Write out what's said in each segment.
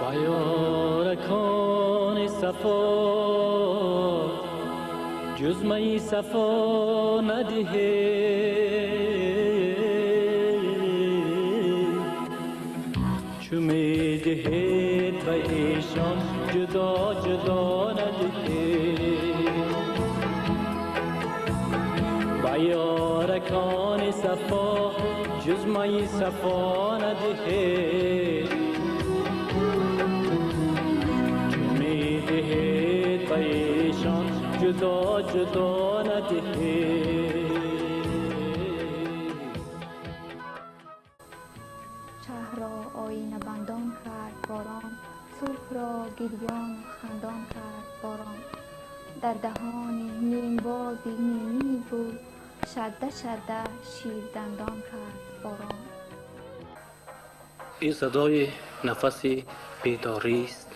Ба ёракони сафо ҷуз майи сафо надиҳед, чу медиҳед ба эшон ҷудо ҷудо надиҳед. Ба ёракони сафо ҷуз майи сафо надиҳед, чу медиҳед ба эшон ҷудо ҷудо надиҳед. Шаҳрро оинабандон кард борон, субҳро гирёну хандон кард борон. Дар даҳони нимбози нимини гул шадда шадда ширдандон кард борон. Ин садои нафаси бедорист,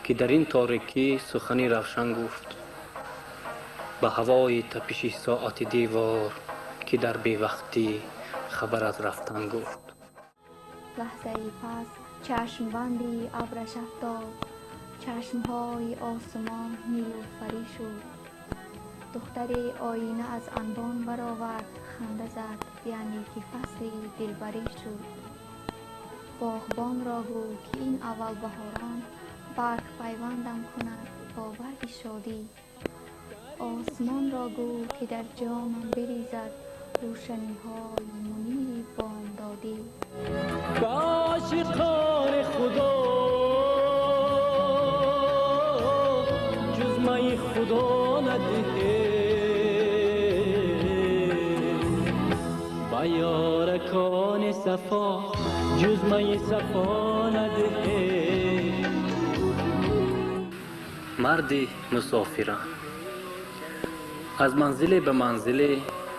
ки дар ин торикӣ сухани равшан гуфт. Ба ҳавои тапиши соати девор, ки дар бевақтӣ хабар аз рафтан гуфт. Лаҳзаи пас чашмбанди абраш афтод, чашмҳои осмон нилуфарӣ шуд. Духтари оина аз анбон баровард, ханда зад, яъне ки фасли дилбарӣ шуд. Боғбонро гӯ, ки ин аввал баҳорон барг пайвандам кунад бо барги шодӣ. Осмонро гӯ, ки дар ҷомам бирезад рӯшаниҳои мунири бомдодӣ. Ба ошиқони худо ҷуз майи худо надиҳед, ба ёракони сафо ҷуз майи сафо надиҳед. Марди мусофирам, аз манзиле ба манзиле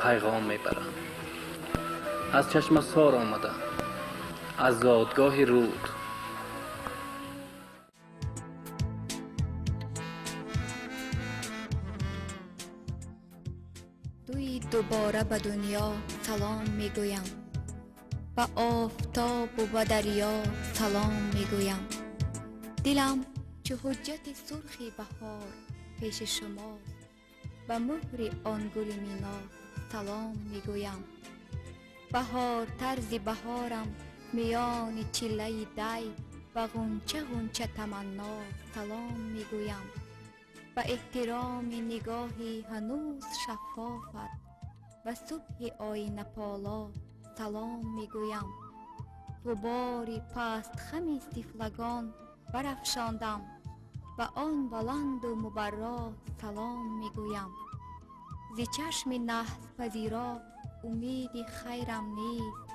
пайғом мебарам. Аз Чашмасор омадам, аз зодгоҳи руд. Дуи дубора ба дунё салом мегӯям, ба офтобу ба дарё салом мегӯям. Дилам чу ҳуҷҷати сурхи баҳор пеши шумост, ба муҳри он гули мино салом мегӯям. Баҳор тарзи баҳорам миёни чиллаи дай, ба ғунча ғунча таманно салом мегӯям. Ба эҳтироми нигоҳи ҳанӯз шаффофат, ба субҳи оинаполо салом мегӯям. Ғубори пастхами тифлагон барафшондам, ба он баланду мубарро салом мегӯям. Зи чашми наҳспазиро умеди хайрам нест,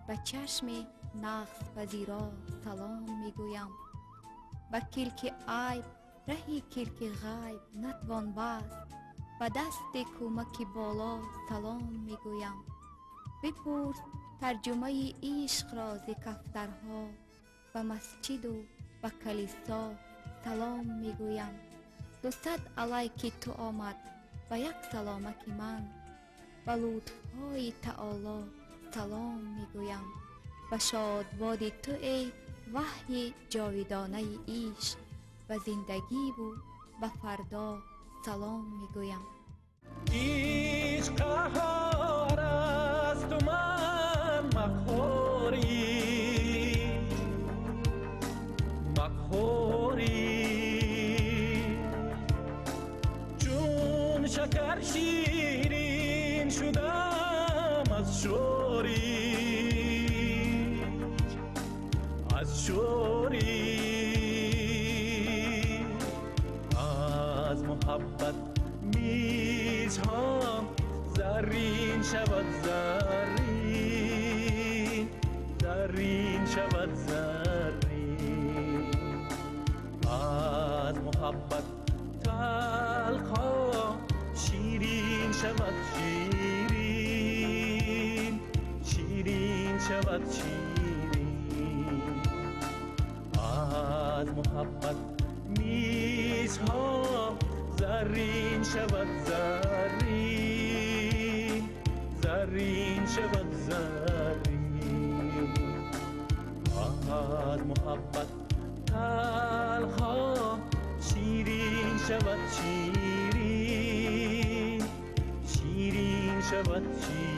ба чашми нағзпазиро салом мегӯям. Ба килки айб раҳи килки ғайб натвон баст, ба дасти кӯмаки боло салом мегӯям. Бипурс тарҷумаи ишқро зи кафтарҳо, ба масҷиду ба калисо салом мегӯям. 200 алайки ту омад ба як саломаки ман, ба лутфҳои таоло салом мегӯям. Ба шодбоди ту эй ваҳйи ҷовидонаи ишқ, ба зиндагиву ба фардо салом мегӯям. Ишқ қаҳор асту ман мақҳорӣ, мақҳорӣ. Чун шакар ширин шудам аз шӯрӣ, аз шӯрӣ. Аз муҳаббат мизҳо заррин шавад заррин, заррин шавад заррин. Аз муҳаббат талхо ширин шавад ширин, ширин шавад ширин. Аз муҳаббат мизҳо заррин шавад заррин, заррин шавад заррин. Аз муҳаббат талхо ширин шавад, ширин, ширин шавад, ширин.